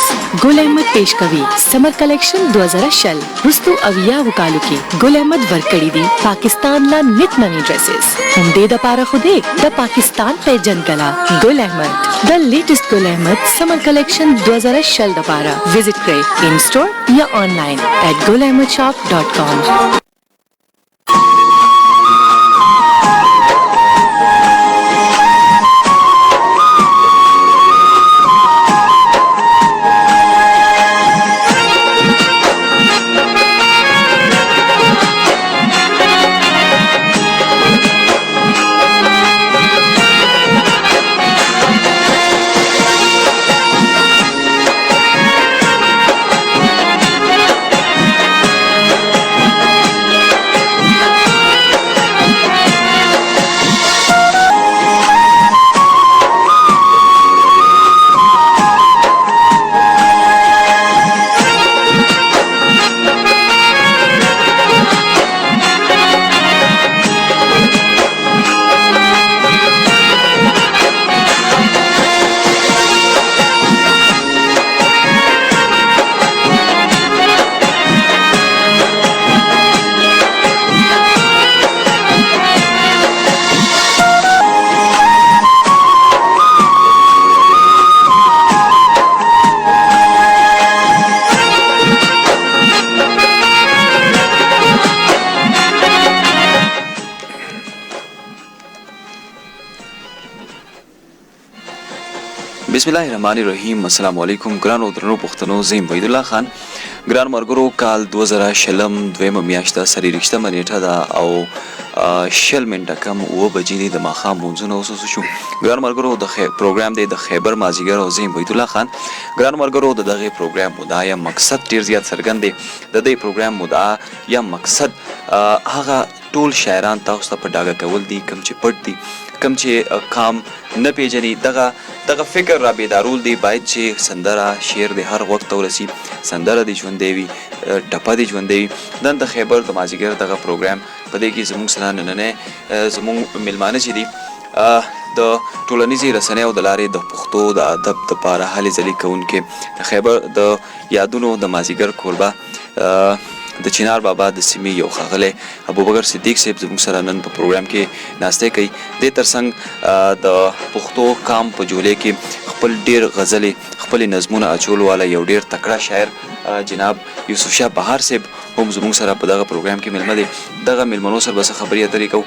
ډریسز ګل احمد پیش کوي سمر کلیکشن 2020. وروستو 70 کالو کې ګل احمد ورکړي دي پاکستان لا نت نوي ډریسز. هم دې د پاره خو دې د پاکستان پیجن کلا ګل احمد. د لیټسټ ګل احمد سمر کلیکشن 2020 د پاره وزټ کړئ ان سٹور یا آنلاین at gulahmadshop.com. بسم الله الرحمن الرحیم. السلام علیکم ګرانو درنو پښتنو، زه یم وحیدالله خان. ګران مرګرو، کال 2020 دویمه میاشت ده، 24مه نیټه ده او 20 منټه کم 7 بجې دي. د ماښام لمونځونه اوس اوس شو. ګران مرګرو، د پروګرام دی د خیبر مازیګر او زه یم وحیدالله خان. ګران مرګرو، د دغه پروګرام مدعا یا مقصد ډیر زیات څرګند دی. د دې پروګرام مدعا یا مقصد هغه ټول شاعران تاسو ته په ډاګه کول دي کوم چې پټ دي، کوم چې قام نه پیژني. دغه دغه فکر را بیدارول دي. باید چې سندره شعر د هر وخت ته ورسي، سندره دې ژوندی وي، ټپه دې ژوندی وي. نن د خیبر د مازیګر دغه پروګرام په دې کې زموږ سره نننی زموږ میلمانه چې دي، د ټولنیزې رسنیو د لارې د پښتو د ادب دپاره هلې ځلې کوونکی، د خیبر د یادونو د مازیګر کوربه، د چنار بابا د سیمې یو ښاغلی ابوبکر صدیق صاحب زموږ سره نن په پروګرام کې ناستی کوي. دې ترڅنګ د پښتو قام په جولې کې خپل ډیر غزلې، خپلې نظمونه اچولو والا یو ډیر تکړه شاعر جناب یوسف شاه بهار صاحب هم زموږ سره په دغه پروګرام کې میلمه دی. دغه میلمنو سره به څه خبرې اترې کوو.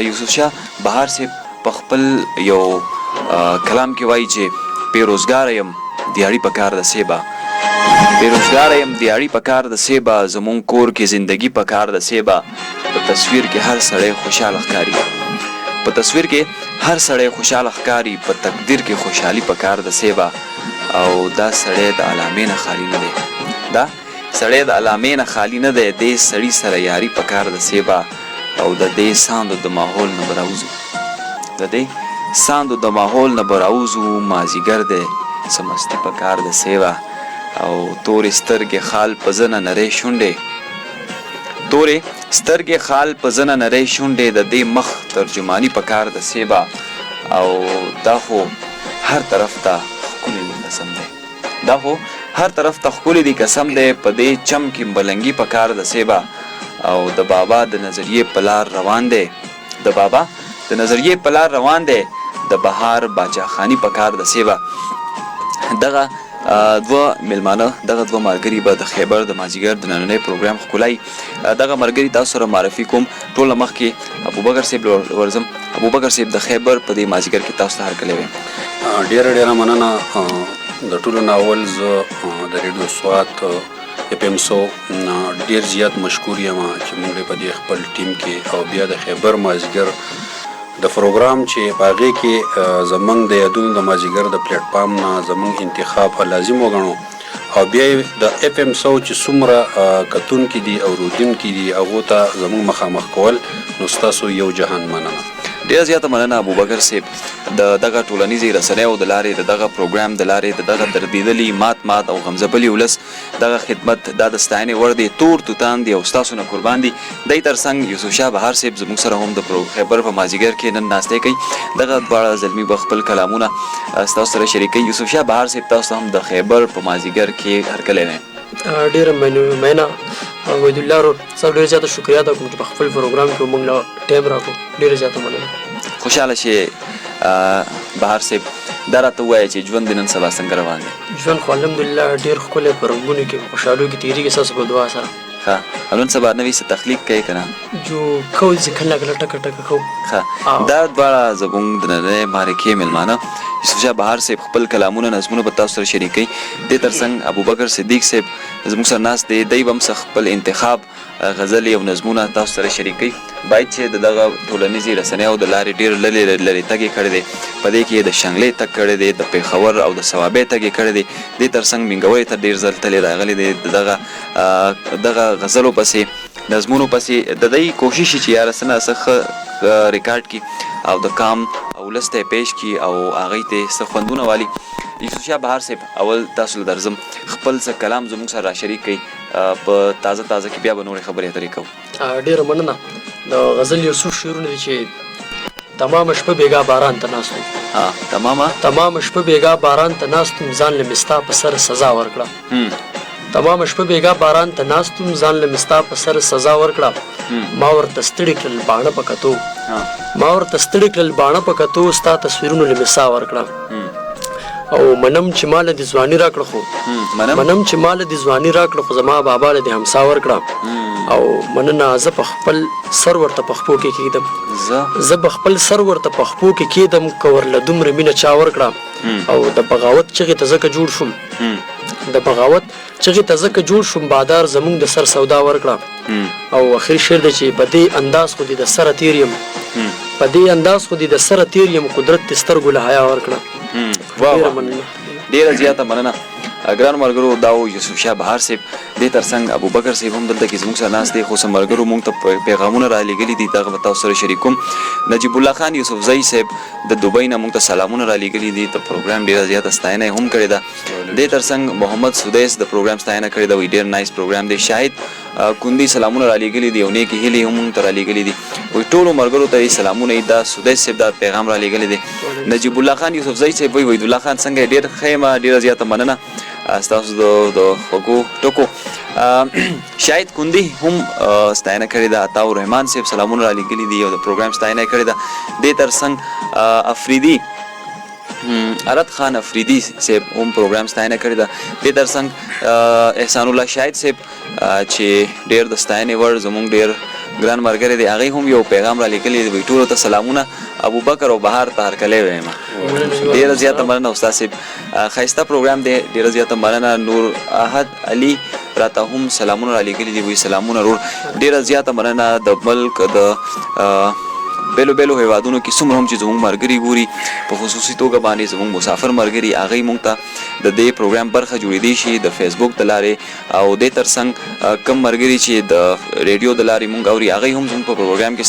یوسف شاه بهار صاحب په خپل یو کلام کې وایي چې بې روزګاره یم، دیاړي په کار د سیبا، بې روزګاره یم، دیاړي په کار د سیبا، زمونږ کور کې زندگی په کار د سیبا، په تصویر کې هر سړی خوشحاله ښکاري، په تصویر کې هر سړی خوشحاله ښکاري، په تقدیر کې خوشحالي په کار د سیبا، او دا سړی د علامې نه خالی نه دی، دا سړی د علامې نه خالی نه دی، دې سړي سره یاري په کار د سیبا، او د دې ساندو د ماحول نه به راوځو، د دې ساندو د ماحول نه به راوځو، مازیګر دی څه مستي په کار د سیبا، او تورې سترګې خال په زنه نرۍ شونډې، تورې سترګې خال په زنه نرۍ شونډې، د دې مخ ترجماني په کار د سیبا، او دا خو هر طرف ته ښکلي دي قسم دی، دا خو هر طرف ته ښکلي دي قسم دی، په دې چم کې ملنګي په کار د سیبا، او د بابا د نظریې په لار روان دی، د بابا د نظریې په لار روان دی، د بهار باچاخاني په کار د سیبا. دغه دوه میلمانه، دغه دوه ملګري به د خیبر د مازیګر د نننۍ پروګرام ښکلای. دغه ملګري تاسو سره معرفي کوم. ټوله مخکې ابوبکر صاحب ورځم. ابوبکر صاحب، د خیبر په دې مازیګر کې تاسو ته هرکلی وایم. ډیره ډیره مننه. د ټولو نه اول زه د ریډیو سوات اف ام 100 ډیر زیات مشکور یم چې موږ په دې خپل ټیم کې او بیا د خیبر مازیګر د پروګرام چې په هغې کې زمونږ د یادونو د مازیګر د پلیټ فارم نه زمونږ انتخاب لازم وګڼو، او بیا د اف ام 100 چې څومره کتونکي دي او رودونکي دي هغو ته زمونږ مخامخ کول، نو ستاسو یو جهان مننه. ډیره زیاته مننه ابوبکر صیب د دغه ټولنیزې رسنیو د لارې د دغه پروګرام د لارې د دغه دردیدلي مات مات او غمځپلي ولس دغه خدمت دا د ستاینې وړ دی تور توتان دی او ستاسو نه قربان دي دی تر څنګ یوسف شاه بهار صیب زموږ سره هم د پرو خیبر په مازیګر کې نن ناستی کوي دغه دواړه زلمي به خپل کلامونه ستاسو سره شریکوي یوسف شاه بهار صیب تاسو هم د خیبر په مازیګر کې هرکلی وایم. ډیره مننه وحیدالله ورور ستاسو ډیره زیاته شکریه ادا کوم چې په خپل پروګرام کې مونږ له ټایم راکړو ډیره زیاته مننه. خوشحاله شې بهار صیب دا راته ووایه چې ژوند دې نن سبا څنګه روان دی؟ ژوند خو الحمدلله ډیر ښکلی په رنګونو کې په خوشحالو کې تیریږي ستاسو په دعا سره. ښه او نن سبا نوی څه تخلیق کوې که نه؟ جو کوو چې کله کله ټکه ټکه کوو. ښه دا دواړه زموږ د نننۍ معرکې مېلمانه یوسف شاه بهار صیب خپل کلامونه نظمونه به تاسو سره شریکوي دې ترڅنګ ابوبکر صدیق صیب زموږ سره ناست دی دی به هم څه خپل انتخاب غزلې او نظمونه تاسو سره شریک کړي. باید چې د دغه ټولنیزې رسنیو د لارې ډېر لرې لرې تګ یې کړی دی. په دې کې یې د شنګلې تګ کړی دی، د پېښور او د صوابۍ تګ یې کړی دی. دې تر څنګ مینګورې ته ډېر ځل تللی راغلی دی. د دغه دغه غزلو پسې، نظمونو پسې د دی کوشش چې یاره څه نا څه ښه ریکارډ کړي او د قام او ولس ته یې پېش کړي او هغوی ته څه خوندونه والي. یوسف شاه بهار صاحب اول تاسو له درځم خپل څه کلام زموږ سره راشریک کړئ. په تازه تازه کې بیا به نورې خبرې اترې کوو. ډیره مننه د غزل یو څو شعرونه دي چې تمامه شپه بیګا باران ته ناست وم. ها تمامه تمامه شپه بیګا باران ته ناست وم ځان له مې ستا په سر سزا ورکړه. تمامه شپه بیګا باران ته ناست وم ځان له مې ستا په سر سزا ورکړه. ما ورته ستړي کړل باڼه په کتو ما ورته ستړي کړل باڼه په کتو ستا تصویرونو له مې سا ورکړه. او منم چې مال دې ځواني راکړه خو منم چې مال دې ځواني راکړه خو زما بابا له دې همسا ورکړه. او مننه زه په خپل سر ورته په خپو کې کېدم زه په خپل سر ورته په خپو کې کېدم که ورله دومره مینه چا ورکړه. او د بغاوت چغې ته ځکه جوړ شوم د بغاوت چغې ته ځکه جوړ شوم بادار زمونږ د سر سودا ورکړه. او اخري شعر دی چې په دې انداز خو دې د سره تېر یم په دې انداز خو دې د سره تېر یم قدرت دې سترګو له حیا ورکړه. ډېره مننه. ډېره زیاته مننه ګرانو ملګرو. دا و یوسف شاه بهار صاحب. دې ترڅنګ ابوبکر صاحب هم دلته کې زموږ سره ناست دی. خو څه ملګرو موږ ته پیغامونه را لېږلي دي دغه به تاسو سره شریک کوم. نجیب الله خان یوسفزی صاحب د دوبۍ نه موږ ته سلامونه را لېږلي دي. د پروګرام ډېره زیاته ستاینه یې هم کړې ده. دې ترڅنګ محمد سدیس د پروګرام ستاینه کړې ده، وایي ډېر نایس پروګرام دی. شاهد کندي سلامونه را لېږلي دي او نیکې هیلې هم موږ ته را لېږلي دي. وایي ټولو ملګرو ته یې سلامونه یې دا سدیس صاحب دا پیغام را لېږلی دی. نجیب الله خان یوسفزی صاحب وایي وحیدالله خان څنګه یې؟ ډېر ښه یم، ډېره زیاته مننه ستاسو د خوږو ټکو. شاهد کندي هم ستاینه کړې ده. عطا الرحمان صاحب سلامونه را لېږلي دي او د پروګرام ستاینه یې کړې ده. دې ترڅنګ افریدي ارد خان افریدي صاحب هم پروګرام ستاینه کړې ده. دې ترڅنګ احسان الله شاهد صاحب چې ډېر د ستاینې وړ زموږ ډېر ګران ملګری دی، هغې هم یو پیغام را لیکلی دی، وایي ټولو ته سلامونه، ابوبکر او بهار ته هرکلی وایم. ډېره زیاته مننه استاد صاحب، ښایسته پروګرام دی، ډېره زیاته مننه. نور احد علي راته هم سلامونه را لیکلي دي، وایي سلامونه رور، ډېره زیاته مننه. د ملک د بېلو بېلو هېوادونو کې څومره هم چې زموږ ملګري ګوري، په خصوصي توګه باندې زموږ مسافر ملګري، هغوی موږ ته د دې پروګرام برخه جوړېدی شي د فیسبوک د لارې، او دې ترڅنګ کوم ملګري چې د ریډیو د لارې مونږ اوري هغوی هم زموږ په پروګرام کې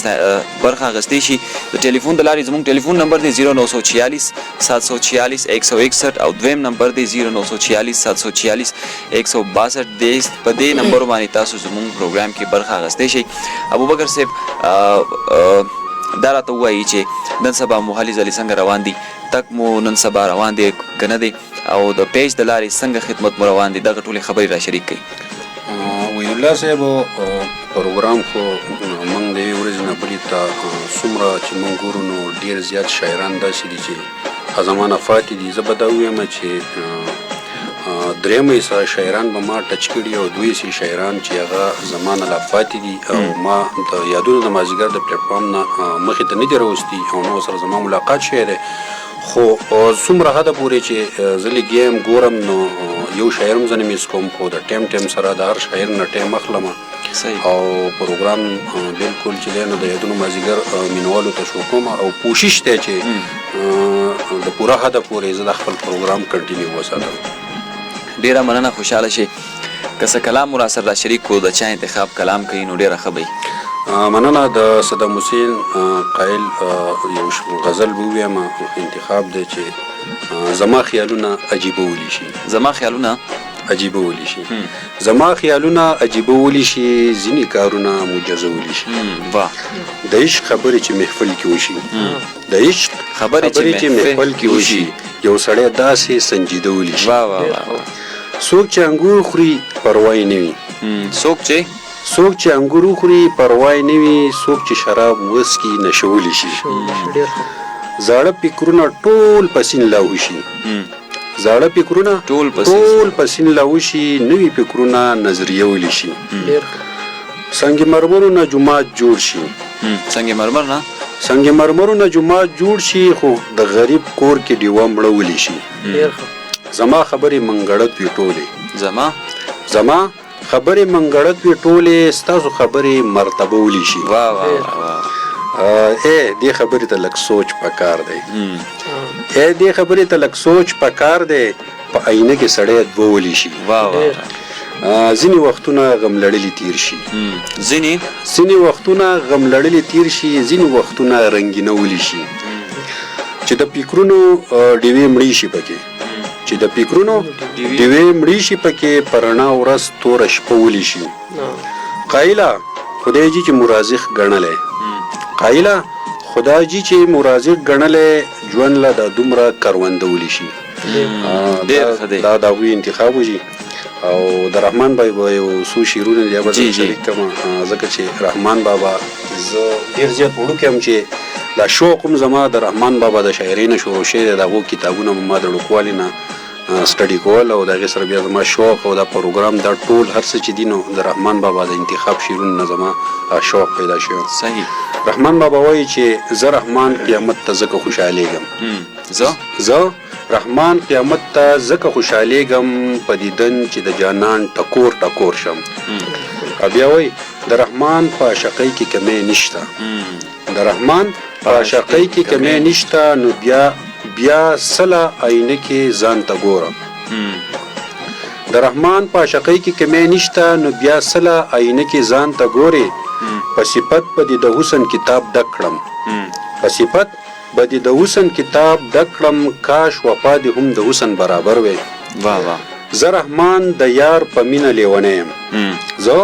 برخه اخیستی شي. د ټلیفون د لارې زموږ ټلیفون نمبر دی 0946 746 161 او دویم نمبر دی 0946 746 162 دی. په دې نمبر باندې تاسو زموږ پروګرام کې برخه اخیستی شئ. ابوبکر صاحب دا راته ووایي چې نن سبا مو هلې ځلې څنګه روان دي، تک مو نن سبا روان دی که نه دی، او د پیج د لارې څنګه خدمت مو روان دی، دغه ټولې خبرې را شریک کړئ. وحیدالله صاحب پروګرام خو موږ د یوې ورځې نه بلې ته څومره چې موږ ګورو نو ډېر زیات شاعران داسې دي چې زمانه فاتې دي. زه به دا ووایم چې درېیمه حصه شاعران به ما ټچ کړي او دوی حصې شاعران چې هغه زمانه لا فاتې دي او ما د یادونو د مازیګر د پلیټفارم نه مخې ته نه دي راوستي او نو سره زما ملاقات شوی دی. خو څومره حده پورې چې زه لګیا یم ګورم نو یو شاعر هم زه نه میس کوم، خو د ټایم ټایم سره د هر شاعر نه ټایم اخلم او پروګرام بالکل چې دی نو د یادونو مازیګر مینوالو ته شو کوم او کوشش دی چې د پوره حده پورې زه د خپل پروګرام کنټینیو وساتم. ډېره مننه، خوشحاله شئ. که څه کلام مو راسره را شریک کړو، د چا انتخاب کلام کوي نو ډېره ښه به وي. مننه. د صدام حسین قایل یو غزل به ووایم، انتخاب دی چې زما خیالونه عجیبه ولي شي. زما خیالونه عجیبه ولي شي، زما خیالونه عجیبه ولي شي، ځینې کارونه معجزه ولي شي. واه. د عشق خبرې چې محفل کې وشي، د عشق خبرې چې محفل کې وشي، یو سړی داسې سنجیده ولي شي. واه واه واه. څوک چې انګور خوري پروا یې نه وي، څوک چې انګور وخوري پروا یې نه وي، څوک چې شراب وڅکي نشه ولي شي. زاړه فکرونه ټول په سیند لاهو شي، زاړه فکرونه ټول په سیند لاهو شي، نوي فکرونه نظریه ولي شي. سنگ مرمرو نه جومات جوړ شي، سنگ مرمر نه، سنگ مرمرو نه جومات جوړ شي، خو د غریب کور کې ډیوه مړه ولي شي. زما خبرې منګړت وي ټولې، زما خبرې منګړت وي ټولې، ستاسو خبرې مرتبه ولي شي. واه واه واه. ای دې خبرې ته لږ سوچ پکار دی، ای دې خبرې ته لږ سوچ پکار دی، په آینه کې سړی دوه ولي شي. واه واه. ځینې وختونه غم لړلي تیر شي، ځینې وختونه غم لړلي تیر شي، ځینې وختونه رنګینه ولي شي. چې د فکرونو ډیوې مړې شي پکې، چې د فکرونو ډیوې مړې شي پکې، په رڼا ورځ توره شپه ولي شي. قایله خدای جي چې مرازخ ګڼلی، قایله خدای جي چې مرازخ ګڼلی، ژوند له دا دومره کرونده ولي شي. دا د هغوی انتخاب وشي. او د رحمان بابا یو څو شعرونه دي، به زه شریک کړم، ځکه چې رحمان بابا زه ډېر زیات وړوکی یم چې دا شوق هم زما د رحمان بابا د شاعرۍ نه شروع شوی دی. د هغو کتابونه ما د وړوکوالي نه سټډي کول، او د هغې سره بیا زما شوق او دا پروګرام دا ټول هر څه چې دي نو د رحمان بابا د انتخاب شعرونو نه زما شوق پیدا شوی. صحیح. رحمان بابا وایي چې زه رحمان قیامت ته ځکه خوشحالېږم، زه رحمان قیامت ته ځکه خوشحالېږم، په دیدن چې د جانان ټکور ټکور شم. او بیا وایي د رحمان په عاشقۍ کې کمی نشته، د رحمان په عاشقۍ کې کمی نشته، نو بیا بیا سله آینه کې ځان ته ګورم. د رحمان په عاشقۍ کې کمی نشته، نو بیا سله آینه کې ځان ته ګورې، په صفت به دې د حسن کتاب ډک کړم، په صفت به دې د حسن کتاب ډک کړم، کاش وفا دې هم د حسن برابر وی. واه واه. زه رحمان د یار په مینه لیونی یم، زه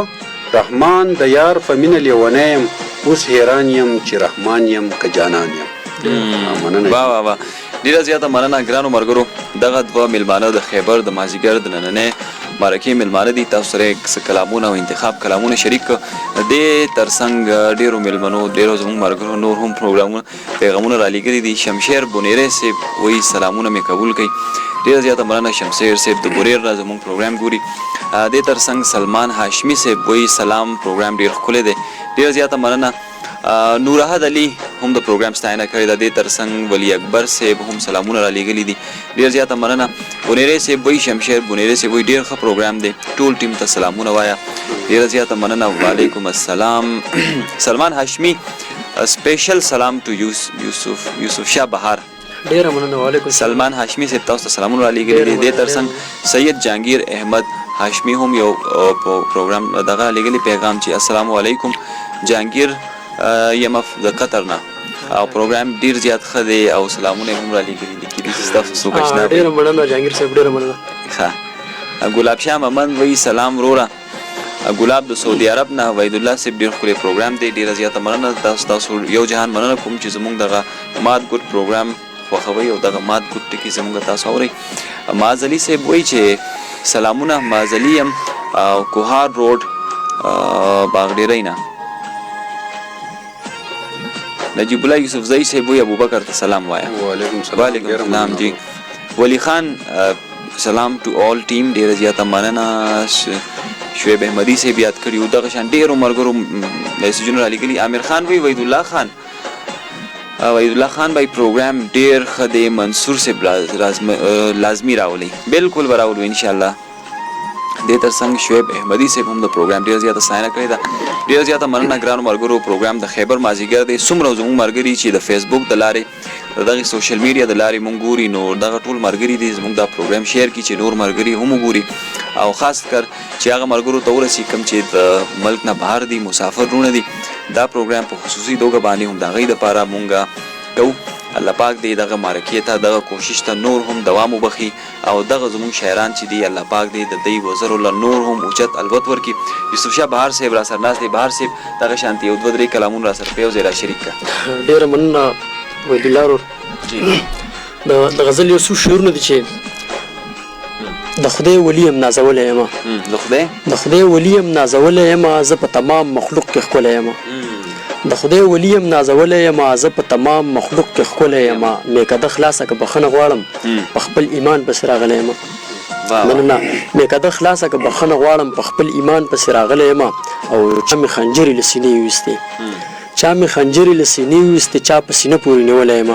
رحمان د یار په مینه لیونی یم، اوس حیران یم چې رحمان یم که جانان یم. مننه. واه واه واه. ډیره زیاته مننه ګرانو ملګرو. دغه دوه میلمانه د خیبر د مازیګر د نننۍ مرکې میلمانه دي. تاسو سره څه کلامونه او انتخاب کلامونه شریک دې ترڅنګ ډیرو میلمنو، ډیرو زموږ ملګرو نور هم پروګرامونه پیغامونه را لیږلي دي. شمشیر بونیری صاحب وایي سلامونه مې قبول کړئ. ډیره زیاته مننه شمشیر صاحب د بونیر را زموږ پروګرام ګوري. دې ترڅنګ سلمان هاشمي صاحب وایي سلام، پروګرام ډیر ښکلی دی. ډیره زیاته مننه. نوراحد علي هم د پروګرام ستاینه کړې ده. دې ترڅنګ ولي اکبر صاحب هم سلامونه را لیږلي دي. ډېر زیاته مننه. بونیری صاحب وایي، شمشیر بونیری صاحب وایي ډېر ښه پروګرام دی، ټول ټیم ته سلامونه وایه. ډېره زیاته مننه. وعلیکم السلام. سلمان هاشمي سپیشل سلام ټو یوسف شاه بهار. ډېره مننه. وعلیکم سلمان هاشمي صاحب تاسو ته سلامونه را لیږلي دي. دې ترڅنګ سید جهانګیر احمد هاشمي هم یو پروګرام دغه را لیږلي پیغام چې السلام علیکم جهانګیر یم د قطر نه، او پروګرام ډیر زیات ښه دی او سلامونه هم را لیږلي دي. کېدای شي ستاسو څوک اشنا وي. ډېره مننه جهانګیر صاحب، ډېره مننه. ښه. ګلاب شاه ممند وایي سلام وروره، ګلاب د سعودي عرب نه. وحیدالله صاحب ډېر ښکلی پروګرام دی، ډېره زیاته مننه. تاسو یو جهان مننه کوم چې زموږ دغه مات ګوټ پروګرام خوښوئ او دغه مات ګوټ ټکي زموږ تاسو اورئ. معاذ علي صاحب وایي چې سلامونه، معاذ علي یم او کوهار روډ باغډېرۍ نه. نجیب الله یوسفزئی صاحب وایي ابوبکر ته سلام وایه. وعلیکم سلام. وعلیکم سلام جی. ولی خان سلام ټو آل ټیم، ډېره زیاته مننه. شعیب احمدي صاحب یاد کړي وو. دغه شان ډېرو ملګرو میسجونه را لیږلي. امیر خان وایي وحیدالله خان، وحیدالله خان بای پروګرام ډېر ښه دی، منصور صاحب لازمي راولئ. بالکل به راولو انشاءالله. دې ترڅنګ شعیب احمدي صاحب هم د پروګرام ډېره زیاته ستاینه کړې ده. ډېره زیاته مننه ګرانو ملګرو. پروګرام د خیبر مازیګر دی. څومره زموږ ملګري چې د فیسبوک د لارې د دغې سوشل میډیا د لارې مونږ ګوري، نو دغه ټول ملګري دي زموږ دا پروګرام شیر کړي چې نور ملګري هم وګوري، او خاص کر چې هغه ملګرو ته ورسي کوم چې د ملک نه بهر دي، مسافر وروڼه دي، دا پروګرام په خصوصي توګه باندې هم د هغوی دپاره مونږ کوو. الله پاک دې دغه معرکې ته، دغه کوشش ته نور هم دوام وبخښي او دغه زموږ شاعران چې دي الله پاک دې د دوی وزرو له نور هم اوچت الوت ورکړي. یوسف شاه بهار صاحب راسره ناست دی. بهار صاحب دغه شانتې یو دوه درې کلامونه راسره په یو ځای را شریک کړه. ډېره مننه وحیدالله ورور. د غزل یو څو شعرونه دي چې د خدای ولي یم نازولی یم. د خدای د خدای ولي یم نازولی یم، زه په تمام مخلوق کې ښکلی یم. د خدای ولي یم نازولی یم، زه په تمام مخلوق کې ښکلی یم. میکده خلاصه که بخښنه غواړم، په خپل ایمان پسې راغلی یم. مننه. میکده خلاصه که بخښنه غواړم، په خپل ایمان پسې راغلی یم. او چا مې خنجرې له سینې ویستې، چا مې خنجرې له سینې ویستې، چا په سینه پورې نیولی یم.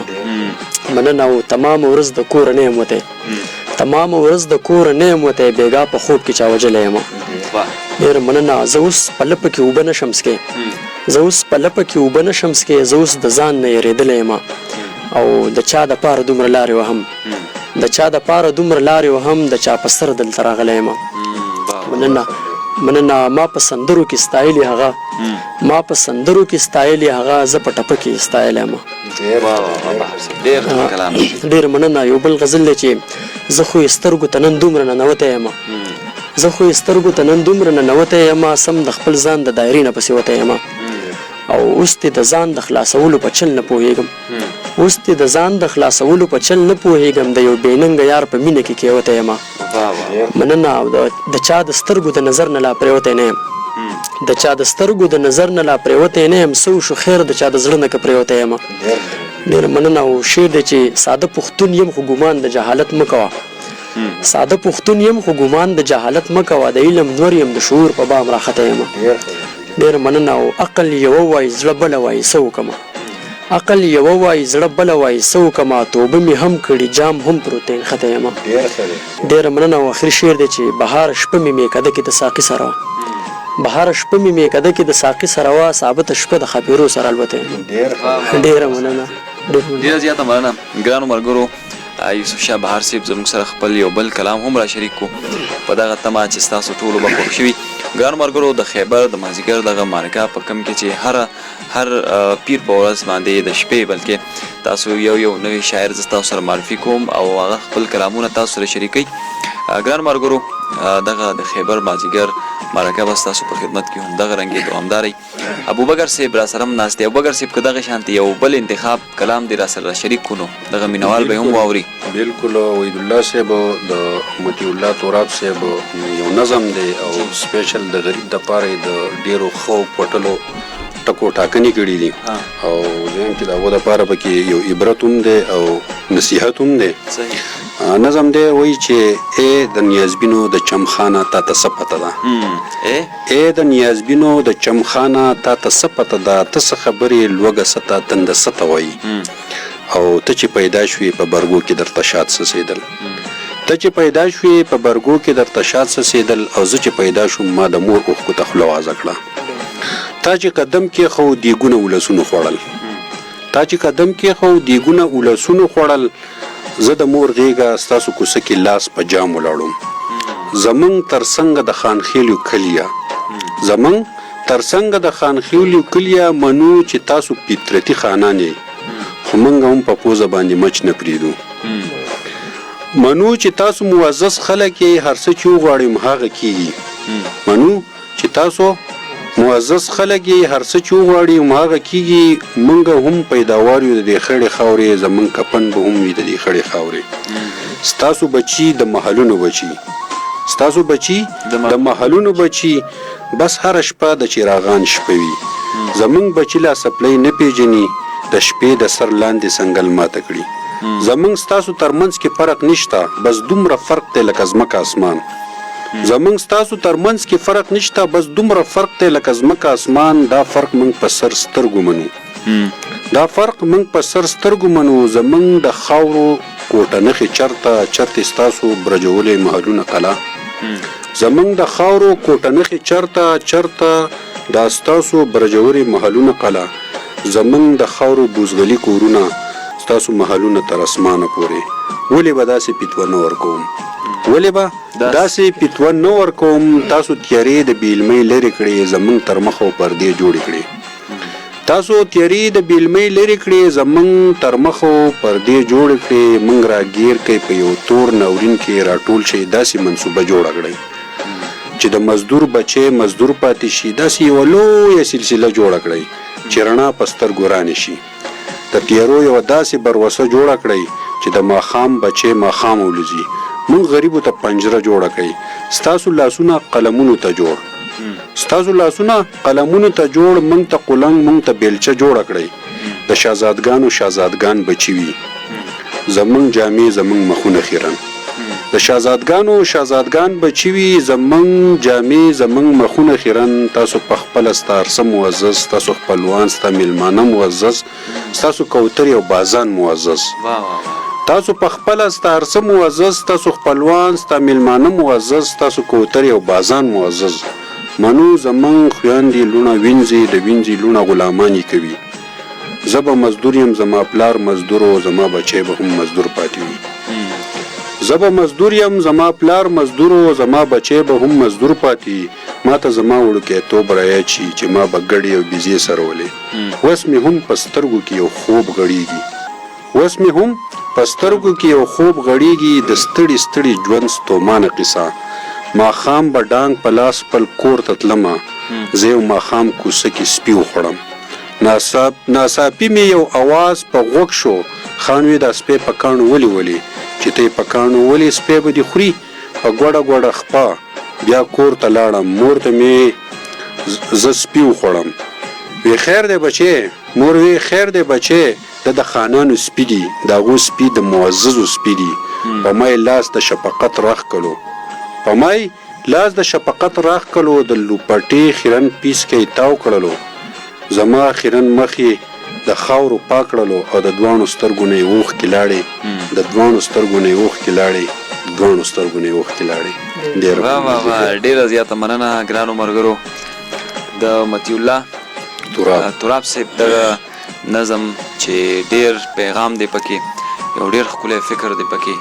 مننه. او تمامه ورځ د کوره نه یم وتی، تمامه ورځ د کوره نه یم وتی، بېګا په خوب کې چا وژلی یم. ډېره مننه. زه اوس په لپه کې اوبه نه شم څکې، زه اوس په لپه کې اوبه نه شم څکې، زه اوس د ځان نه یریدلی یم. او د چا د پاره دومره لارې وهم، د چا د پاره دومره لارې وهم، د چا په سر دلته راغلی یم. مننه. مننه. ما په سندرو کې ستایلی هغه، ما په سندرو کې ستایلی هغه، زه په ټپه کې ستایلی یم. ډېر مننه. یو بل غزل دی چې زه خو یې سترګو ته نن دومره ننوتی یم، زه خو یې سترګو ته نن دومره ننوتی یم، سم د خپل ځان د دایرې نه پسې وتی یم. او اوس دې د ځان د خلاصولو په چل نه پوهېږم، اوس دې د ځان د خلاصولو په چل نه پوهېږم، د یو بې ننګه یار په مینه کې کېوتی یم. مننه. او د چا د سترګو د نظر نه لا پرېوتی نه یم، د چا د سترګو د نظر نه لا پرېوتی نه یم، څه وشو خیر د چا د زړه نه که پرېوتی یم. ډېره مننه. او شعر دی چې ساده پښتون یم خو ګمان د جهالت مه کوه، ساده پښتون یم خو ګمان د جهالت مه کوه، د علم نور یم د شعور په بام راختی یم. ډېره مننه. او عقل یوه وایي زړه بله وایي څه وکړم، عقل یوه وایي زړه بله وایي څه وکړم، توبه مې هم کړي جام هم پروت دی نښتی یم. ډېره مننه. او اخري شعر دی چې بهار شپه مې میکده کې د ساقي سره وه، بهار شپه مې میکده کې د ساقي سره وه، ثابته شپه د ښاپېرو سره الوتی یم. ډېره مننه. ډېره زیاته مننه ګرانو ملګرو. یوسف شاه بهار صاحب زموږ سره خپل یو بل کلام هم را شریک کو، په دغه تمه چې ستاسو ټولو به خوښ شوي. ګرانو ملګرو، د خیبر د مازیګر دغه معرکه په کوم کې چې هر پیر په ورځ باندې د شپې بلکې تاسو یو یو نوی شاعر زه تاسو سره معرفي کوم او هغه خپل کلامونه تاسو سره شریکوي. ګران ملګرو، دغه د خیبر مازیګر معرکه به ستاسو په خدمت کې هم دغه رنګې دوامداره. ابوبکر صاحب را سره هم ناست دی. ابوبکر صاحب، که دغه شانتې یو بل انتخاب کلام دې را سره شریک کړو نو دغه مینوال به هم واوري. بالکل وحیدالله صاحب، د مطیع الله تراب صاحب یو نظم دی او سپیشل د غریب دپاره یې د ډېرو ښو پټلو ټکو ټاکنې کړي دي، او زه چې د هغو دپاره پکې یو عبرت هم دی او نصیحت هم دی. نظم دی وایي چې ای د نیازبینو د چمخانه تا ته څه پته ده، ای د نیازبینو د چمخانه تا ته څه پته ده، ته څه خبرې لوږه څه ته تنده څه ته وایي، او ته چې پیدا شوې په برګو کې درته شات څڅېدل، ته چې پیدا شوې په برګو کې درته شات څڅېدل، او زه چې پیدا شوم ما د مور اوښکو ته خوله وازه کړه. تا چې قدم کېښود دیګونه ولسونو خوړل، تا چې قدم کېښود دیګونه ولسونو خوړل، زه د مور غېږه ستاسو کوڅه کې لاس په جام ولاړم. زمونږ تر څنګه د خانخېلیو کلیه، زمونږ تر څنګه د خانخېلیو کلیه، منو چې تاسو فطرتي خانان یئ، خو مونږ هم په پوزه باندې مچ نه پرېږدو. منو چې تاسو معزز خلک یئ، هر څه چې وغواړئ هم هغه کېږي. منو چې تاسو معزز خلک یئ، هر څه چې وغواړي هم هغه کېږي. مونږ هم پیداوار یو د دې خړې خاورې، زمونږ کفن به هم وي د دې خړې خاورې. ستاسو بچي د محلونو بچي، ستاسو بچي د محلونو بچي، بس هره شپه د چراغان شپه وي. زمونږ بچي لا څپلۍ نه پېژني، د شپې د سر لاندې څنګل ماته کړي. زمونږ ستاسو تر منځ کې فرق نشته، بس دومره فرق دی لکه ځمکه اسمان. زمونږ ستاسو تر منځ کې فرق نشته، بس دومره فرق دی لکه ځمکه اسمان. دا فرق مونږ په سر سترګو منو، دا فرق مونږ په سر سترګو منو. زمونږ د خاورو کوټه نښې چرته چرته ستاسو برجولې محلونه قلا، زمونږ د خاورو کوټه نښې چرته چرته دا ستاسو برجورې محلونه قلا، زمونږ د خاورو بوزغلي کورونه ستاسو محلونه تر اسمانه پورې. ولې به داسې فتوا نه ورکوم، ولې به داسې فتوا نه ورکوم، تاسو تیارې د بې علمۍ لرې کړې، زمونږ تر مخه او پردې جوړې کړې. تاسو تیارې د بې علمۍ لرې کړې، زمونږ تر مخو پردې جوړې کړې، مونږ را ګیر کړئ، په یو تور ناورین کې راټول شئ، داسې منصوبه جوړه کړئ چې د مزدور بچی مزدور پاتې شي، داسې یوه لویه سلسله جوړه کړئ چې رڼا په سترګو رانه شي، د تیارو یوه داسې بروسه جوړه کړئ چې د ماښام بچی ماښام ولوځي، مونږ غریبو ته پنجره جوړه کړئ، ستاسو لاسونه قلمونو ته جوړ. ستاسو لاسونه قلمونو ته جوړ، مونږ ته قلنګ مونږ ته بیلچه جوړه کړئ، د شهزادګانو شهزادګان بچي وي، زمونږ جامې زمونږ مخونه خیرن. د شهزادګانو شهزادګان بچي وي، زمونږ جامې زمونږ مخونه خیرن. تاسو په خپله ستا هرڅه معزز، ستاسو خپلوان ستا میلمانه معزز، ستاسو کوترې او بازان معزز. تاسو په خپله ستا هرڅه معزز، ستاسو خپلوان ستا میلمانه معزز، ستاسو کوترې او بازان معزز. منو زمونږ خویندې لوڼه وینځي، د وینځي لوڼه غلامان یې کوي. زه به مزدور یم، زما پلار مزدور و، زما بچی به هم مزدور پاتې وي. زه به مزدور یم، زما پلار مزدور و، زما بچی به هم مزدور پاتې وي. ما ته زما وړوکیتوب رایاد شي چې ما به ګډې او بیزې سرولې. اوس مې هم په سترګو کې یو خوب غړیږي، اوس مې هم په سترګو کې یو خوب غړیږي، د ستړي ستړي ژوند ستومانه قصه. ماښام به ډانګ په لاس خپل کور ته تلمه، زه یو ماښام کوڅه کې سپي وخوړم. ناڅاپي مې یو اواز په غوږ شو، خان وې دا سپی په کاڼو ولې ولې، چې ته یې په کاڼو ولې سپی به دې خوري. په ګوډه ګوډه خپه بیا کور ته لاړم، مور ته مې زه سپي وخوړم. وی خیر دی بچې، مور وی خیر دی بچې، دا د خانانو سپي دي، د هغو سپي د معززو سپي دي. په ما یې لاس د شفقت راښکلو، په ما یې لاس د شفقت راښکلو، د لوپټې خیرن پیسکی یې تاو کړلو، زما خیرن مخ یې د خاورو پاک کړلو او د دواړو سترګو نه یې اوښکې لاړې، د دواړو سترګو نه یې اوښکې لاړې، دواړو سترګو نه یې اوښکې لاړې. ډېره واه واه واه، ډېره زیاته مننه ګرانو ملګرو. د مطیع الله تراب صاحب دغه نظم چې ډېر پیغام دی پکې، یو ډېر ښکلی فکر دی پکې،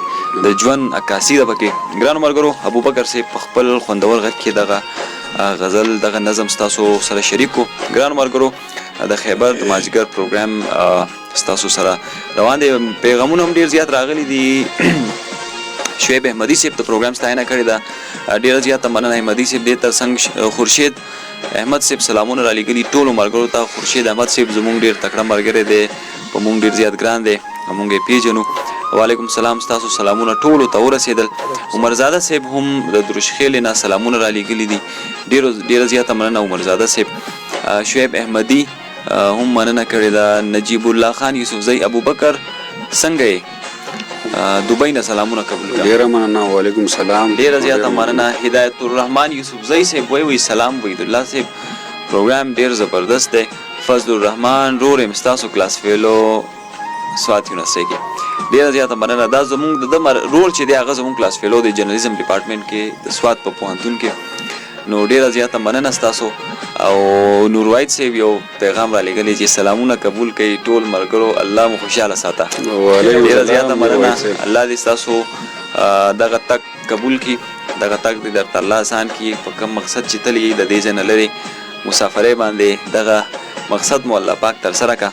د ژوند عکاسي ده پکې. ګرانو ملګرو، ابوبکر صاحب په خپل خوندور غږ کې دغه غزل دغه نظم ستاسو سره شریک کو. ګرانو ملګرو، د خیبر د مازیګر پروګرام ستاسو سره روان دی. پیغامونه هم ډېر زیات راغلي دي. شعیب احمدي صاحب د پروګرام ستاینه کړې ده، ډېره زیاته مننه احمدي صاحب. دې ترڅنګ خورشید احمد صاحب سلامونه را لېږلي ټولو ملګرو ته. خورشید احمد صاحب زمونږ ډېر تکړه ملګری دی، په مونږ ډېر زیات ګران دی او مونږ یې پېژنو. وعلیکم سلام، ستاسو سلامونه ټولو ته ورسېدل. عمرزاده صاحب هم د دروشخېلې نه سلامونه را لېږلي دي، ډېره زیاته مننه عمرزاده صاحب. شعیب احمدي هم مننه کړې ده. نجیب الله خان یوسفزی، ابوبکر څنګه یې؟ دوبۍ نه سلامونه قبول کړه. ډېره مننه، وعلیکم سلام. ډېره زیاته مننه. هدایت الرحمن یوسفزی صاحب وایي، وایي سلام وحیدالله صاحب، پروګرام ډېر زبردست دی. فضل الرحمن رور یم ستاسو کلاس فیلو سوات یونیورسټۍ کې. ډېره زیاته مننه. دا زمونږ د ده رور چې دی هغه زمونږ کلاس فیلو دی جرنلیزم ډپارټمنټ کې د سوات په پوهنتون کې، نو ډېره زیاته مننه ستاسو. او نور واحد صاحب یو پیغام را لېږلی چې سلامونه قبول کړئ ټول ملګرو، الله مو خوشحاله ساته. ډېره زیاته مننه، الله دې ستاسو دغه تګ قبول کړي، دغه تګ دې درته الله آسان کړي. په کوم مقصد چې تللی یئ د دې ځای نه لرې مسافرۍ باندې دغه مقصد مو الله پاک ترسره کړه.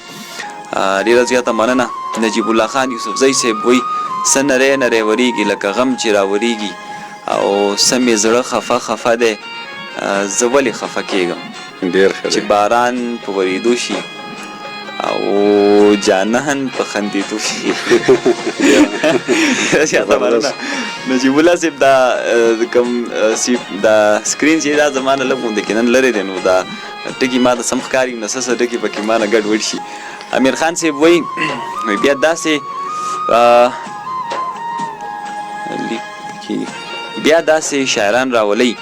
ډېره زیاته مننه. نجیب الله خان یوسفزی صاحب وایي، څه نری نری وریږي لکه غم چې راوریږي، او څه مې زړه خفه خفه دی، زه ولې خفه کېږم؟ ډېر ښه چې دی. باران په ورېدو شي او جانان په خندېدو شي. ډېره زیاته مننه نجیب الله صاحب. دا کوم دا سکرین چې دا زما نه لږ غوندې کې نن لرې دی، نو دا ټکي ما ته سم ښکاري نه، څه څه ټکي پکې ما نه ګډ وډ شي. امیر خان صاحب وایي، بیا داسې لیکي، بیا داسې شاعران راولئ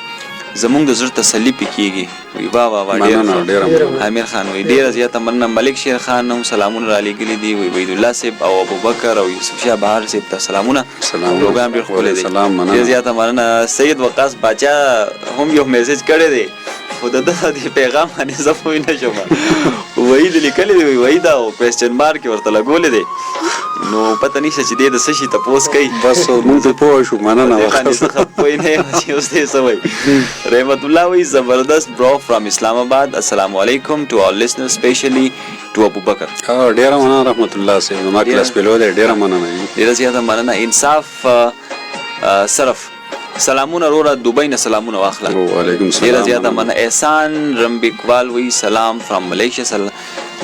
زمونږ د زړه تسلي پې کېږي. وایي واه واه واه، ډېر مننه، ښه. ډېره مننه. امیر خان وایي ډېره زیاته مننه. ملک شیر خان هم سلامونه را لېږلي دي. وایي وحیدالله صاحب او ابوبکر او یوسف شاه بهار صاحب ته سلامونه. سلامونه. پروګرام ډېر ښکلی دی. سلام، مننه. ډېره زیاته مننه. سید وقاص باچا هم یو میسج کړی دی، خو د ده دې پیغام باندې زه پوه نه شوم. وحید لیکلی دی، وایي وحید او کوېسچن مارک یې ورته لګولی دی، نو پته نشته چې دې د څه شي تپوس کوي. بس مونږ ته پوه شو، مننه. دې باندې زه ښه پوه نه یم چې اوس دې څه وایي. رحمت الله وایي زبردست برو فرام اسلام آباد، السلام علیکم ټو آل لسنرز سپیشلی ټو ابو بکر. ډیره مننه رحمت الله صاحب، زما کلاس پیلو دی، ډیره مننه. ډیره زیاته مننه. انصاف صرف سلامونه وروره، دوبۍ نه سلامونه واخله. وعلیکم سلام، ډیره زیاته مننه. احسان رمبیکوال وایي سلام فرام ملیشیا،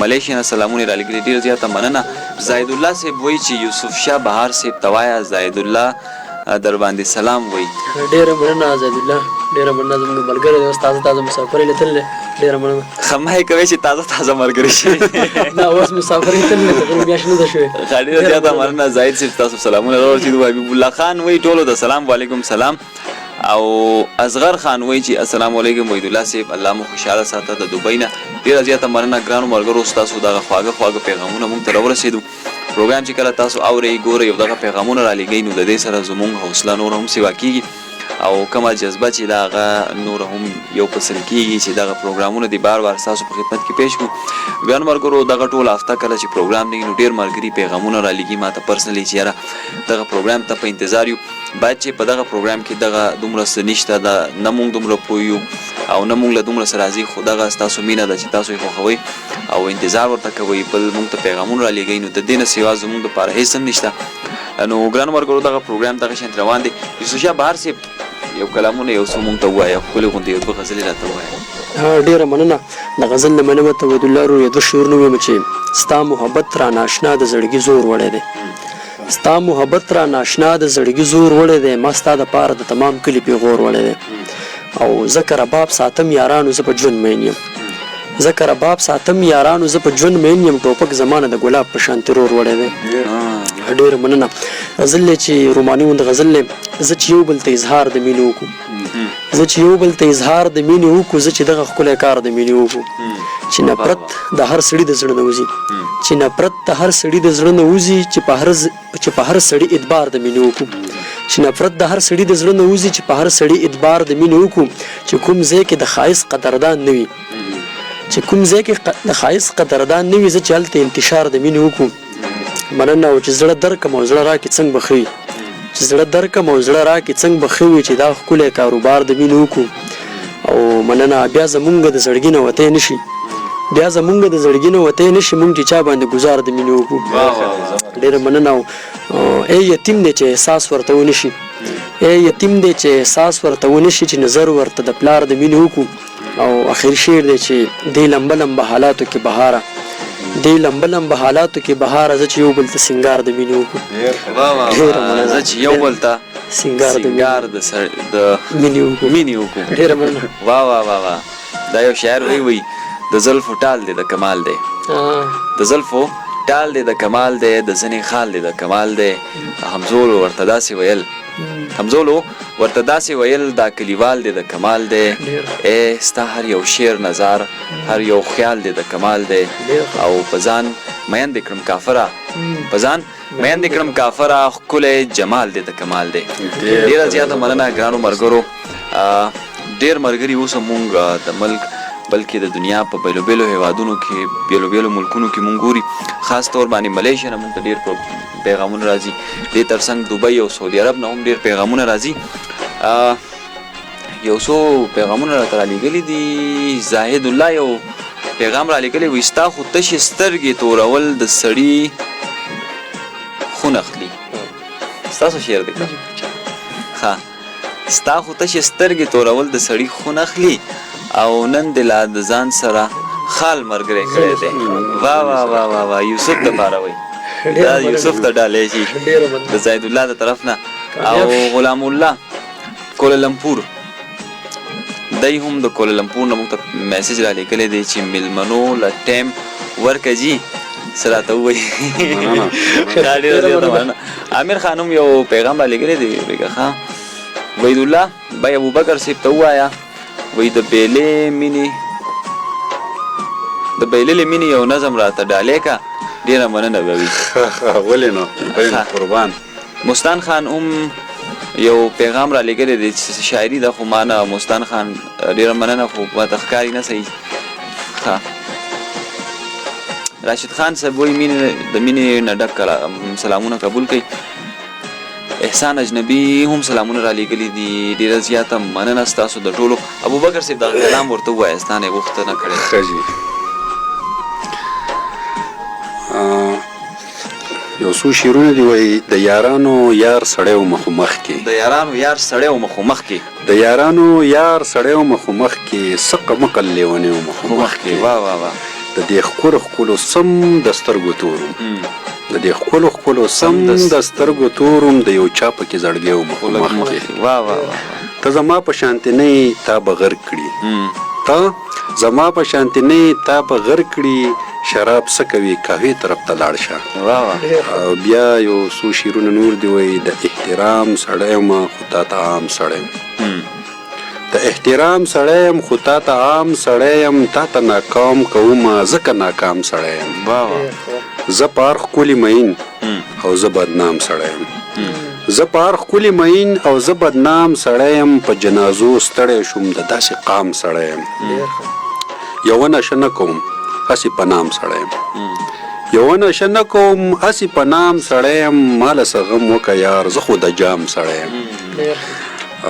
ملیشیا نه سلامونه را لېږلي، ډیره زیاته مننه. زاهد الله صاحب وایي چې یوسف شاه بهار صاحب ته وایه زاهد الله در باندې سلام وایي. ډیره مننه زاهد الله، ډیره مننه، زموږ ملګری دی، اوس تازه تازه مسافرۍ له تللی، ډیره مننه. خمه یې کوي چې تازه تازه ملګری شي. نه، اوس مسافرۍ تللی، تقریبا میاشت نه ده شوې. ډیره زیاته مننه زاهد صاحب، تاسو سلامونه راورسېدو. حبیب الله خان وایي ټولو ته سلام. وعلیکم سلام. او اصغر خان وایي چې السلام علیکم وحید الله صاحب، الله مو خوشحاله ساته د دوبۍ نه. ډیره زیاته مننه ګرانو ملګرو، ستاسو دغه خواږه خواږه پیغامونه مونږ ته راورسېدو. پروګرام چې کله تاسو اورئ ګورئ او دغه پیغامونه رالیږئ نو د دې سره زمونږ حوصله نوره هم سیوا کیږي او کومه جذبه چې دا هغه نور هم یو پسل کیږي چې دغه پروګرامونه دی بار بار تاسو په خدمت کې پیش کړو. ګران ملګرو، دغه ټول هفته کله چې پروګرام دی نو ډیر ملګري پیغامونه را لیږي ماته پرسنلی چې یاره دغه پروګرام ته په انتظار یو، باید چې په دغه پروګرام کې دغه دومره څه نشته، دا نه مونږ دومره پوه یو او نه مونږ له دومره څه راځي، خو دغه ستاسو مینه ده چې تاسو یې خوښوئ او انتظار ورته کوئ، بل مونږ ته پیغامونه را لیږئ، نو د دې نه سوا زمونږ دپاره هېڅ هم نشته. نو ګرانو ملګرو، دغه پروګرام دغه شان روان دی. یوسف شاه بهار صاحب یو کلامونه یو څه مونږ ته ووایه، ښکلې غوندې یو دوه غزلې راته ووایه. ډېره مننه. د غزل نه مننه ته وحیدالله ورور، یو دوه شعرونه ووایم چې ستا محبت را ناشنا د زړګي زور وړی دی، ستا محبت را ناشنا د زړګي زور وړی دی، ما ستا دپاره د تمام کلي پیغور وړی دی، او زه که رباب ساتم یارانو زه په ژوند مین یم، زه که رباب ساتم یارانو زه په ژوند مین یم، ټوپک زمانه د ګلاب په شان ترور وړی دی. ډېره مننه. غزل دی چې روماني غوندې غزل دی. زه چې یو بل ته اظهار د مینې وکړو، زه چې یو بل ته اظهار د مینې وکړو، زه چې دغه ښکلی کار د مینې وکړو، چې نفرت د هر سړي د زړه نه وځي، چې نفرت د هر سړي د زړه نه وځي، چې په هر سړي ادبار د مینې وکړو، چې نفرت د هر سړي د زړه نه وځي، چې په هر سړي ادبار د مینې وکړو، چې کوم ځای کې د ښایست قدردان نه وي، چې کوم ځای کې د ښایست قدردان نه وي، زه چې هلته انتشار د مینې وکړو. مننه. او چې زړه درکم او زړه راکې څنګه به ښه وي، چې زړه درکم او زړه راکې څنګه به ښه وي، چې دا ښکلی کاروبار د مینې وکړو. او مننه. بیا زمونږ د زړګي نه وتی نه شي، بیا زمونږ د زړګي نه وتی نه شي، مونږ چې چا باندې ګزار د مینې وکړو. ډېره مننه. او ای یتیم دی چې احساس ورته ونه شي، ای یتیم دی چې احساس ورته ونه شي، چې نظر ورته د پلار د مینې وکړو. او اخر شعر دی چې دې لمبه لمبه حالاتو کې بهاره، دې لمبه لمبه حالاتو کې بهاره، زه چې یو بل ته سینګار د مینې وکړو. واه واه، زه چې یو بل ته سینګار د مینې وکړو، مینې وکړو. ډېره مننه. واه واه واه واه. دا یو شاعر وایي، وایي د زلفو ټال دی د کمال دی، د زلفو ټال دی د کمال دی، د ځنې خال دی د کمال دی. همزولو ورته داسې ویل، همزولو ورته داسې ویل، دا کلیوال دی د کمال دی. ای ستا هر یو شعر نظار، هر یو خیال دی د کمال دی. او په ځان مین دې کړم کافره، په ځان مین دې کړم کافره، ښکلی جمال دی د کمال دی. ډېره زیاته مننه ګرانو ملګرو. ډېر ملګري اوس هم مونږ د ملک بلکې د دنیا په بېلو بېلو هېوادونو کې، بېلو بېلو ملکونو کې مونږ ګوري، خاص طور باندې ملیشیا نه مونږ ته ډېر پیغامونه راځي، دې ترڅنګ دوبۍ او سعودي عرب نه هم ډېر پیغامونه راځي. یو څو پیغامونه راته رالیږلي دي. زاهد الله یو پیغام رالیږلی وایي ستا خو تشې سترګې تورول د سړي خونه اخلي. ستاسو شعر دی که؟ ښه، ستا خو تشې سترګې تورول د سړي خونه اخلي او نن دې لا د ځان سره خال ملګری کړی دی. واه واه واه واه واه. یوسف دپاره وایي، دا یوسف ته ډالۍ شي د زاهد الله د طرف نه. او غلام الله کولالمپور دی هم د کولالمپور نه موږ ته میسج را لیږلی دی چې میلمنو له ټایم ورکه جي، څه راته ووایي. دا ډېره زیاته مننه. امیر خان هم یو پیغام را لیږلی دی، وایي ښه وحید الله بای ابوبکر صاحب ته ووایه، وایي د بیلې مینې، د بیللې مینې یو نظم راته ډالۍ که، ډېره مننه به وي. ولې نه، ولې نه، قربان. مستان خان هم یو پیغام را لیږلی دی چې شاعري ده، خو ما نه مستان خان ډېره مننه، خو ماته ښکاري نه صحیح. ښه، راشد خان صاحب وایي مینې د مینې نه ډک سلامونه قبول کړئ. احسان اجنبي هم سلامونه را لېږلي دي، ډېره زیاته مننه ستاسو د ټولو. ابوبکر صاحب دغه کلام ورته ووایه، ستا نه یې غوښتنه کړې ده. ښه جي، یو څو شعرونه دي. وایي د یارانو یار سړی وم خو مخکې، د یارانو یار سړی وم خو مخکې، د یارانو یار سړی وم خو مخکې، څه قمقل لیونی وم خو مخکې، واه واه واه، د دې ښکلو ښکلو سم د سترګو تور وم، د دې ښکلو ښکلو سم د سترګو تور وم، د یو چا پکې زړګی وم خو مخکې. واه واه واه، ته زما په شانتې نه یې تا به غرق کړي، ته زما په شانتې نه یې تا به غرق کړي، شراب څه کوي قهوې طرف ته لاړ شه. او بیا یو څو شعرونه نور دي. وایي د احترام سړی یم خو تا ته عام سړی یم، د احترام سړی یم خو تا ته عام سړی یم، تا ته ناکام کومه ځکه ناکام سړی یم. زه په هر ښکلي مئین او زه بدنام سړی یم، زه په هر ښکلي مئین او زه بدنام سړی یم، په جنازو ستړی شوم د داسې قام سړی یم، یوه نشه نه کوم هسې په نام سړی یم، یوه نشه نه کوم هسې په نام سړی یم، ماله څه غم وکه یار زه خو د جام سړی یم.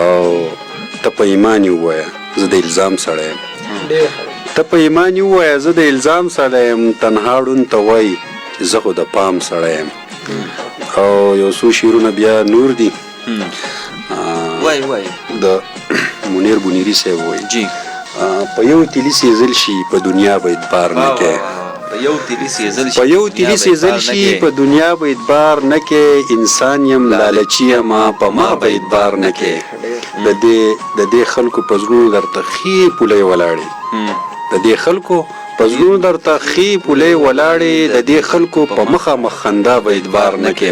او ته په ایمان یې ووایه زه د الزام سړی یم، ته په ایمان یې ووایه زه د الزام سړی یم، تنها ړوند ته وایي چې زه خو د پام سړی یم. او یو څو شعرونه بیا نور دي. وای وای، د منیر بونیري صاحب وایي جی، په یو تیلي سیزل شي په دنیا به اعتبار نه کې، په یو تیلي سیزل شي، په یو تیلي سیزل شي په دنیا به اعتبار نه کې، انسان یم لالچي یم په ما به اعتبار نه کې، د دې خلکو په زړونو درته ښې پولۍ ولاړې، د دې خلکو په زړونو درته ښې پولۍ ولاړې، د دې خلکو په مخامخ خندا به اعتبار نه کې.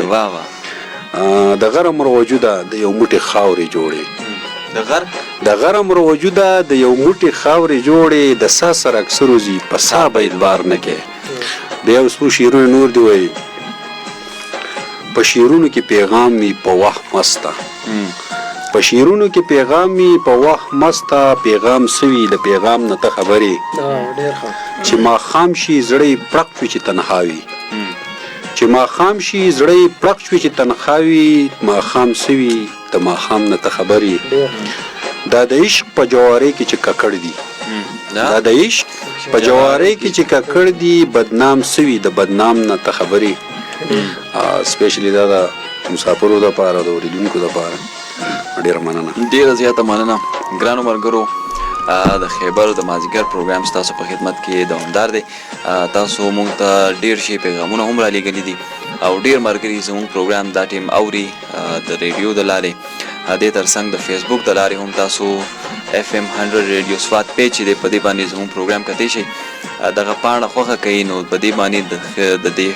د غر عمر وجوده د یو موټي خاورې جوړې، د غر عمر وجوده د یو موټي خاورې جوړې، د سا سره اکثر وځي په سا به اعتبار نه کې. بیا یو څو شعرونه نور دي. وایي په شعرونو کې پیغام وي په واه مسته، په شعرونو کې پیغام وي په واه مسته، پیغام څه وي د پیغام نه ته خبرې، چې ماښام شي زړه یې پړق شي چې تنها وي، چې ماښام شي زړه یې پړق شي چې تنها وي، ماښام څه وي د ماښام نه ته خبرې. دا د عشق په جوارې کې چې ککړ دي، دا د عشق په جوارې کې چې ککړ دي، بدنام څه وي د بدنام نه ته خبرې. سپیشلی دا د مسافرو دپاره، د اورېدونکو دپاره. ډېره مننه، ډېره زیاته مننه ګرانو ملګرو. د خیبر د مازیګر پروګرام ستاسو په خدمت کې دوامدار دی. تاسو مونږ ته ډېر شي پیغامونه هم را لېږلي دي او ډېر ملګري زموږ پروګرام دا ټیم اوري د ریډیو د لارې، دې ترڅنګ د فیسبوک د لارې هم تاسو اف ام 100 ریډیو سوات پیج چې دی په دې باندې زموږ پروګرام کتی شئ. دغه پاڼه خوښه کوي نو په دې باندې د دې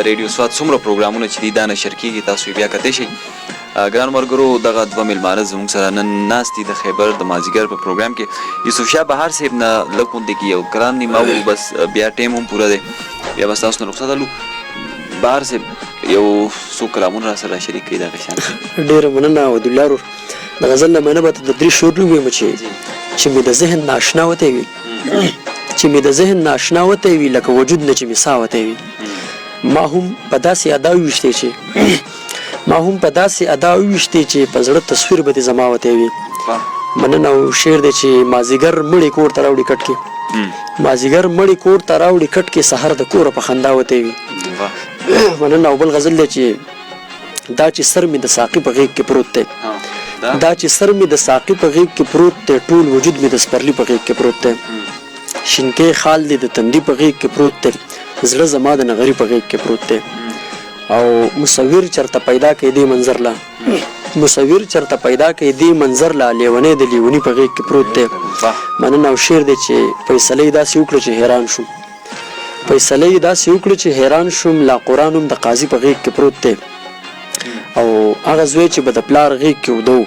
ریډیو سوات څومره پروګرامونه چې دي دا نشر کېږي، تاسو یې بیا کتی شئ. ګران ملګرو، دغه دوه مېلمانه زموږ سره نن ناست دي د خیبر د مازیګر په پروګرام کې. یوسف شاه بهار صاحب نه لږ غوندې کې یو کلام نیمه وو، بس بیا ټایم هم پوره دی، بیا به ستاسو نه رخصت الو. بهار صاحب یو څو کلامونه را سره شریک کړئ دغه شان. ډېره مننه عبدالله ورور. د غزل له معنی به ته د درې شعر ووایم چې مې د ذهن نه اشنا وتی وي، چې مې د ذهن نه اشنا وتی وي، لکه وجود نه چې مې ساه وتی وي. ما هم په داسې ادا وویشتې چې ما هم په داسې ادا وویشتې چې په زړه تصویر به دې زما وتی وي. مننه. او شعر دی چې مازیګر مړی کور ته راوړي کټ کې، مازیګر مړی کور ته راوړي کټ کې، سحر د کوره په خندا وتی وي. مننه. او بل غزل دی چې دا چې سر مې د ساقي په غېږ کې پروت دی، دا چې سر مې د ساقي په غېږ کې پروت دی، ټول وجود مې د سپرلي په غېږ کې پروت دی، شینکی خال دې د تندي په غېږ کې پروت دی، زړه زما د نغري په غېږ کې پروت دی. او مصور چرته پیدا کړي دې منظر لا، مصور چرته پیدا کړي دې منظر لا، لیونی د لیوني په غېږ کې پروت دی. مننه. او شعر دی چې فیصله یې داسې وکړه چې حیران شوم، فیصله یې داسې وکړه چې حیران شوم، لا قرآن هم د قاضي په غېږ کې پروت دی. او هغه زوی چې به د پلار غېږ کې وده و،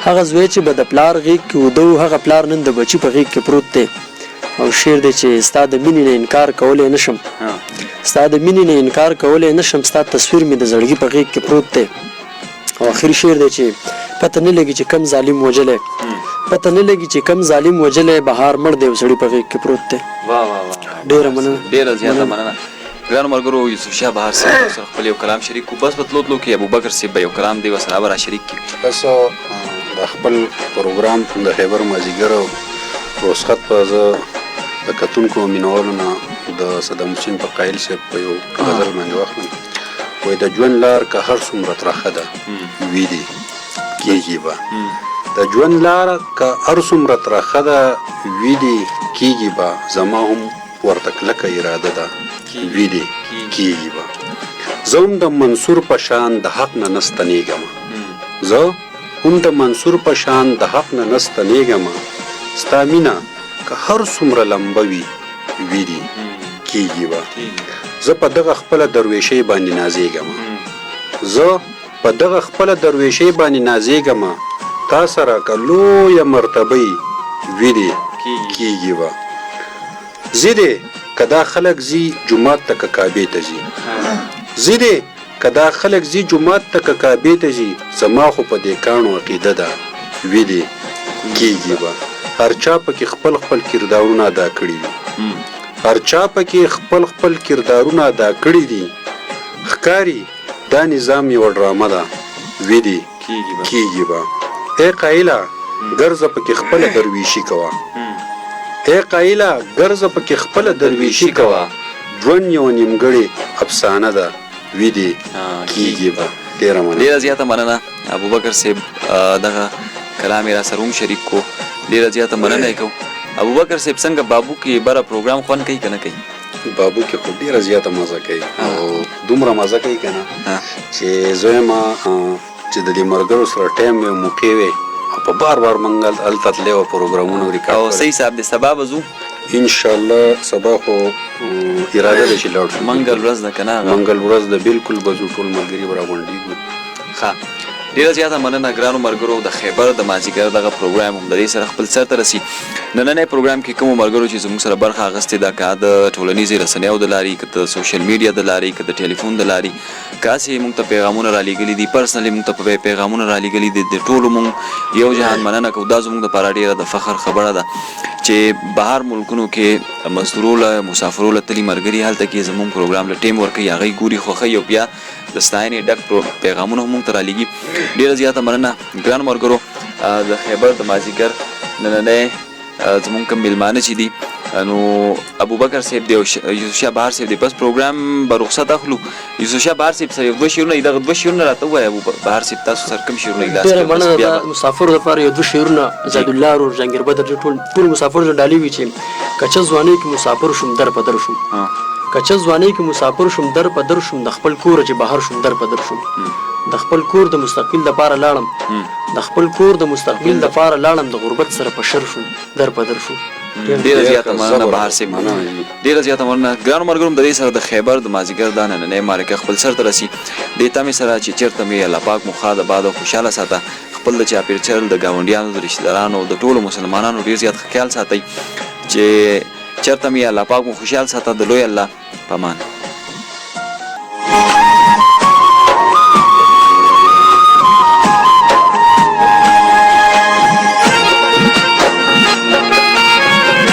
هغه زوی چې به د پلار غېږ کې وده و، هغه پلار نن د بچي په غېږ کې پروت دی. او شعر دی چې ستا د مینې نه انکار کولی نه شم، ستا د مینې نه انکار کولی نه شم، ستا تصویر مې د زړګي په غېږ کې پروت دی. او اخري شعر دی چې پته نه لګي چې کم ظالم وژلی، پته نه لګي چې کم ظالم وژلی، بهار مړ دی او سړي په غېږ کې پروت دی. واه واه واه، ډېره مننه، ډېره زیاته مننه. ګرانو ملګرو، یوسف شاه بهار صاحب سره خپل یو کلام شریک کو. بس په تلو تلو کې ابوبکر صاحب به یو کلام دی وسره به را شریک کړي. بس د خپل پروګرام د خیبر مازیګر رخصت په زه د کتونکو مینوالو نه د صدام حسین په قایل صاحب په یو غزل باندې واخلم. وایي د ژوند لار که هر څومره ترخه ده وي دي کیږي به، د ژوند لار که هر څومره ترخه ده وي دي کیږي به، زما هم ورته کلکه اراده ده وي دي کیږي به. زه هم د منصور په شان د حق نه نه ستنېږم، زه هم د منصور په شان د حق نه نه ستنېږم، ستا مینه که هر څومره لمبه وي وي دي کیږي به. زه په دغه خپله درویشۍ باندې نازېږم، زه په دغه خپله درویشۍ باندې نازېږم، تا سره که لویه مرتبه وي دي کیږي به. ځي دې که دا خلک ځي جومات ته که کعبې ته ځي، ځي دې که دا خلک ځي جومات ته که کعبې ته ځي، زما خو په دې کاڼو عقیده ده وي دې کیږي به. هر چا پکې خپل خپل کردارونه ادا کړي دي، هر چا پکې خپل خپل کردارونه ادا کړي دي، ښکاري دا نظام یوه ډرامه ده وي دې کیږي به. ای قایله ګرځه پکې خپله درویشي کوه، ای قایله ګرځه پکې خپله درویشي کوه، ژوند یوه نیمګړې افسانه ده وي دې کیږي به. ډېره مننه. ډېره زیاته مننه ابوبکر صاحب، دغه کلام یې را سره هم شریک کو، ډېره زیاته مننه یې کوو. ابوبکر صاحب څنګه بابو کې بره پروګرام خوند کوي که نه کوي؟ بابو کې خو ډېره زیاته مزه کوي، او دومره مزه کوي که نه چې زه یم چې د دې ملګرو سره ټایم وي، موقع وي، او په بار بار مونږ هلته تللی او پروګرامونه ریکارډ. او صحیح صاحب دی، سبا به ځو انشاءالله. سبا خو اراده ده چې لاړ شو. منګل ورځ ده که نه؟ منګل ورځ ده، بالکل به ځو، ټول ملګري به راغونډېږو. ښه، ډېره زیاته مننه ګرانو ملګرو. د خیبر د مازیګر دغه پروګرام هم د دې سره خپل سر ته رسي. نننی پروګرام کې کومو ملګرو چې زموږ سره برخه اخیستې ده، که د ټولنیزې رسنیو د لارې، که د سوشل میډیا د لارې، که د ټلیفون د لارې، که هسې موږ ته پیغامونه رالیږلي دي، پرسنلي موږ ته پیغامونه رالیږلي دي، د ټولو موږ یو جهان مننه کوو. دا زموږ دپاره ډېره د فخر خبره ده چې بهر ملکونو کې مزدورو له مسافرو له تللي ملګري هلته کې زموږ پروګرام له ټیم ورکوي، هغوی ګوري، خوښوي او بیا د ستاینې ډک پیغامونه هم موږ ته رالیږي. ډېره زیاته مننه ګرانو ملګرو. د خیبر د مازیګر نننی زموږ کوم مېلمانه چې دي، نو ابوبکر صاحب دی او یوسف شاه بهار صاحب دی. بس پروګرام به رخصت اخلو. یوسف شاه بهار صاحب سره یو دوه شعرونه، دغه دوه شعرونه راته ووایه. ابو بهار صاحب تاسو سره کوم شعرونه یې لاس ډېره مننه. د مسافرو لپاره یو دوه شعرونه زید الله ورور، جهانګیر بدر، ټول ټول مسافرو ته ډالۍ وي چې کچه ځوانۍ کې مسافر شوم در په در شوم، کچه ځوانۍ کې مسافر شوم در په در شوم، د خپل کوره چې بهر شوم در په در شوم، د خپل کور د مستقبل دپاره لاړم، د خپل کور د مستقبل دپاره لاړم، د غربت سره په شر شوم در په در شوم. ډېره زیاته مننه بهار صاحب، ډېره زیاته مننه ګرانو ملګرو. د دې سره د خیبر د مازیګر دا نننۍ معرکه خپل سر ته رسي. دې تمې سره چې چېرته مې الله پاک مو ښاد آباد او خوشحاله ساته. خپل د چاپېرچل، د ګاونډیانو، د رشته دارانو، د ټولو مسلمانانو ډېر زیات خیال ساتئ. چې چېرته مې الله پاک مو خوشحال ساته، د لوی الله په امان.